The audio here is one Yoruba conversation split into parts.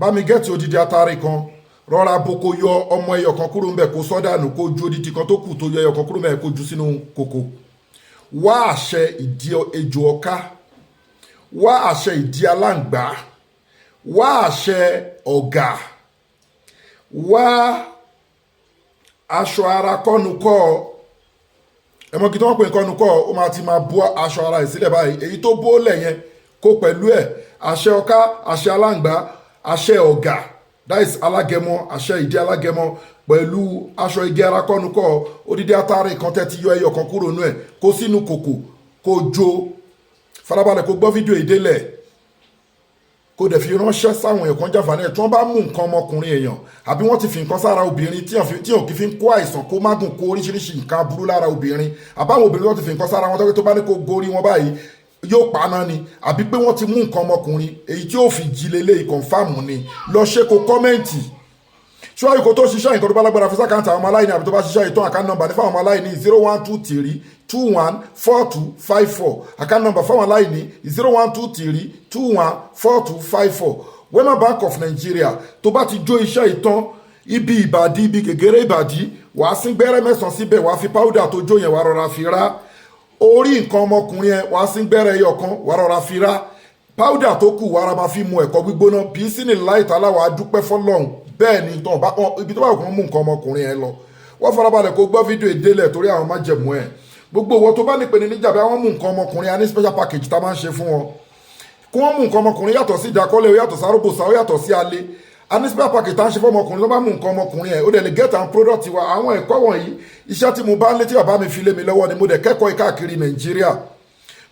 Bá mi get odidi atare kan, rọra bó, kó yọ ọmọ ẹyọ kan kúrò ńbẹ̀, kó sọ́dànù, kó ju odidi kan tó kù tó yọ ẹyọ kan kúrò ńbẹ̀, kó ju sínú kòkò. Wá àṣẹ ìdí ejò ọká, wá àṣẹ ìdí aláǹgbá, wá àṣẹ ọ̀gà, wá aṣọ ara kọ́nukọ́. Ẹ mọ̀ kí tí wọ́n pè ní kọ́nukọ́, ó máa ti máa bó aṣọ ara ẹ̀ sílẹ̀ báyìí. Èyí tó bó lẹ̀ yẹn, kó pẹ̀lú ẹ̀, àṣẹ ọká, àṣẹ aláǹgbá, àṣẹ ọ̀gà, that is alágẹmọ, àṣẹ ìdí alágẹmọ pẹ̀lú aṣọ igi ara kọ́nukọ́, odidi atare kan tẹ́ ti yọ ẹyọ kan kúrò nú ẹ̀, kó sínú kòkò, kó jó. Farabalẹ̀ kó gbọ́ fídíò ìdélẹ̀, kó dẹ̀ fi ránṣẹ́ sáwọn èèyàn kan jàǹfààní ẹ̀. Tí wọ́n bá mú nǹkan ọmọkùnrin èèyàn, àbí wọ́n ti fi nǹkan sára obìnrin tí ò kí fi ń kó àìsàn, kó mágùn, kó oríṣiríṣi nǹkan aburú lára obìnrin, àbáwọn obìnrin wọ́n ti fi nǹkan sára wọn tó bá ní kó gorí wọn báyìí, yóò paná ni, àbí pé wọ́n ti mú nǹkan ọmọkùnrin, èyí tí ó fi jí lélẹ̀, confirm ni. Lọ ṣe, kó comment ṣíwájú kó tó ṣiṣẹ́. Nǹkan tó bá lágbára, fi sí account àwọn ọmọ aláìní, àbí tó bá ṣiṣẹ́ ìtàn, account number ní fáwọn ọmọ aláìní: 0123214254. Account number fáwọn aláìní: 0123214254, Wema Bank of Nigeria. Tó bá ti jó iṣẹ́ ìtàn, ibi ìbàdí, ibi gègéré ìbàdí, wàá sín gbẹ́rẹ́ 9 síbẹ̀, wàá fi powder tó jó yẹn, wàá rọra fi rá orí nǹkan ọmọkùnrin yẹn, wàá sín gbẹ́rẹ́ ẹyọ kan, wàá rọra fi rá powder tó kù, wàá ra máa fi mu ẹ̀kọ́ gbígbóná bí sínú láìta láwàá dúpẹ́ fọlọ́run. Bẹ́ẹ̀ ni, tán ibi tó bá kàn mú nǹkan ọmọkùnrin yẹn lọ, wọ́n farabalẹ̀ kó gbọ́ fídíò ìdélẹ̀ torí àwọn májẹ̀mú ẹ̀. Gbogbo ìwọ tó bá ní ìpèníjà bí àwọn mú nǹkan ọmọkùnrin, a ní special package tá a máa ń ṣe fún wọn. Kí wọ́n mú nǹkan ọmọkùnrin yàtọ̀ sí ìdákọ́lẹ̀, ó yàtọ̀ sí arúgbòsá, ó yàtọ̀ sí alẹ́. A ní special package tá a ń ṣe fún ọmọkùnrin tó bá mú nǹkan ọmọkùnrin ẹ̀. Ó dẹ̀ lè get àwọn product wa. Àwọn ẹ̀kọ́ wọ̀nyí, iṣẹ́ tí mo bá ń létí bàbá mi fi lé mi lọ́wọ́ ni. Mo dẹ̀ kẹ́kọ̀ọ́ ìkáàkiri Nàìjíríà,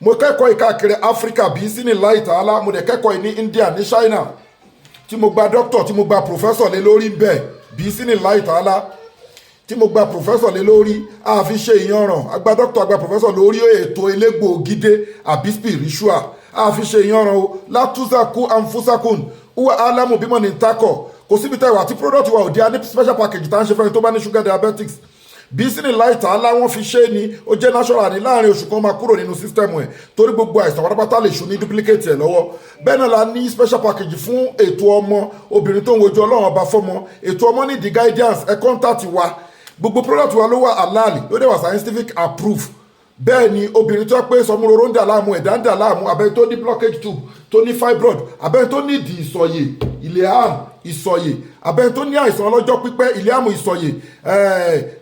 mo kẹ́kọ̀ọ́ ìkáàkiri Áfíríkà bí sínú láì tààlà, mo dẹ̀ kẹ́kọ̀ọ́ ní India, ní China, tí mo gba doctor, tí mo gba professor lé lórí bẹ́ẹ̀ bí sínú láì tààlà, tí mo gba professor lé lórí. Àfi ṣe ìyanràn, agba doctor, agba professor lórí ètò elégbòogídé àbí spiritual. Àfi ṣe ìyanràn o. Látúnṣàkú ànfúsàkùn uwa alamu bímọ ní ntakọ. Kò síbi tẹ́ wà tí product wa ò dé. A ní special package tá à ń ṣe fẹ́ni tó bá ní sugar diabetics bí sínú láì tààlà. Wọ́n fi ṣe ni, ó jẹ́ natural ní láàrin oṣù kan, máa kúrò nínú system ẹ̀, torí gbogbo àìsàn pátápátá lè ṣu ní duplicate ẹ̀ lọ́wọ́. Bẹ́ẹ̀ náà la ní special package fún ètò ọmọ, obìnrin tó ń wojú Ọlọ́run Ọba fọ́mọ, ètò ọmọ ní the guidance. Ẹ contact wa. Gbogbo product wa ló wà halal, ló dẹ̀ wà scientific approve. Bẹ́ẹ̀ ni, obìnrin tó pé sọmúroró ń dà láàmú, ẹ̀dá ń dà láàmú, abẹ́ni tó ní blockage tube, tó ní fibroid, abẹ́ni tó ní ìdí ìsọ̀yè, ilé-àm ìsọ̀yè, abẹ́ni tó ní àìsàn ọlọ́jọ́ pípẹ́, ilé-àmù ìsọ̀yè,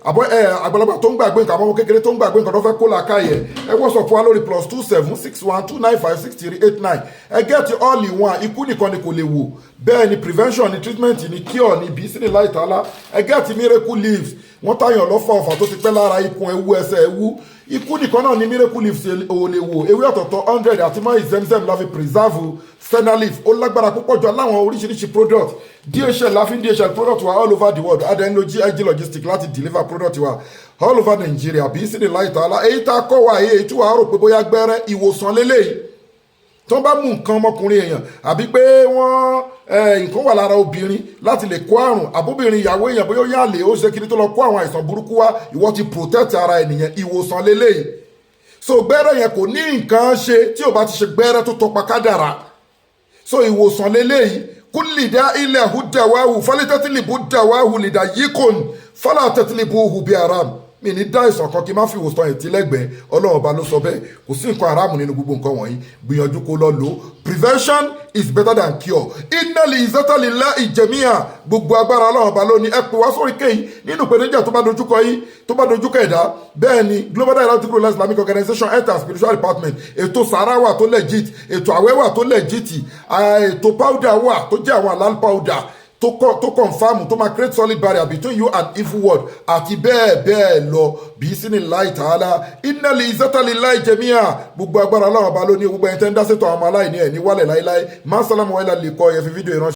àgbàlagbà tó ń gbàgbé nǹkan, àbọ̀wọ́ kékeré tó ń gbàgbé nǹkan, tó fẹ́ kó làákàyè, ẹ WhatsApp wa lórí +2761 295 6389. Ẹ get all in one. Ikú nìkan ni kò lè wò. Bẹ́ẹ̀ ni, prevention ni, treatment ni, cure ni, bí sínú láì tààlà. Ẹ get miracle leaves. Wọ́n táyàn lọ́fà, ọ̀fà tó ti pẹ́ lára, ikùn ẹ̀wú, ẹsẹ̀ ẹ̀wú, ikú nìkan náà ni miracle leaves ò lè wò. Ewé ọ̀tọ̀ọ̀tọ̀ 100 àti mọ́ zemzem la fi preserve senna leaf. Ó lágbára púpọ̀ jọ láwọn oríṣiríṣi product. DHL la fi ń DHL product wa all over the world. Adẹ́nlo GIG Logistics láti deliver product wa all over Nigeria bí sí ní láì tààlà. Èyí tá a kọ́ wa, èyí tí wàá rò pé bóyá gbẹ́rẹ́ ìwòsàn lélẹ́yìí, tó bá mú nǹkan ọmọkùnrin èèyàn, àbí pé wọ́n nǹkan wà lára obìnrin láti lè kó àrùn, àbóbìnrin ìyàwó èèyàn, bóyá ó yàn lè ó ṣe kiri tó lọ kó àwọn àìsàn burúkú wá, ìwọ ti protect ara ènìyàn. Ìwòsàn lélẹ́yìí. So gbẹ́rẹ́ yẹn kò ní nǹkan ṣe tí ò bá ti ṣe gbẹ́rẹ́ tó tọpa kádàrá. So ìwòsàn lélẹ́yìí. Kúlìdá ilẹ̀ húdàwáhù fálítẹ́tìlìbù dàwáhù lìdá yíkòn fálà tẹ́tìlìbù hù bí aram mi ní dá ìsàn kan kí n má fi ìwòsàn ètí lẹ́gbẹ̀ẹ́. Ọlọ́run Ọba ló sọ bẹ́ẹ̀. Kò sí nǹkan aráàmù nínú gbogbo nǹkan wọ̀nyí. Gbìyànjú kó lọ lò ó. Prevention is better than cure. Innal izzata lillahi jami'a. Gbogbo agbára, Ọlọ́run Ọba lónìí. Ẹ pè wá sórí kéyìí nínú ìpèníjà tó bá dojúkọ yín, tó bá dojúkọ ẹ̀dá. Bẹ́ẹ̀ ni, Global Dahiratu Dhikrlahi Islamic Organization Health and Spiritual Department, ètò sàrà wà tó legit, ètò àwẹ̀ wà tó legit, ètò powder wà tó jẹ́ àwọn halal powder tó confirm, tó máa create solid barrier between you and evil world, àti bẹ́ẹ̀ bẹ́ẹ̀ lọ bí sínú láì tààlà. Innal izzata lillahi jami'a. Gbogbo agbára, Ọlọ́run Ọba ló ní. Gbogbo ẹni tẹ́ ń dá sétò àwọn ọmọ aláìní ẹ̀ ní wálẹ̀ láíláí. Má sálámù wáyé lè kọ́ ẹ fi fídíò ìránṣẹ́.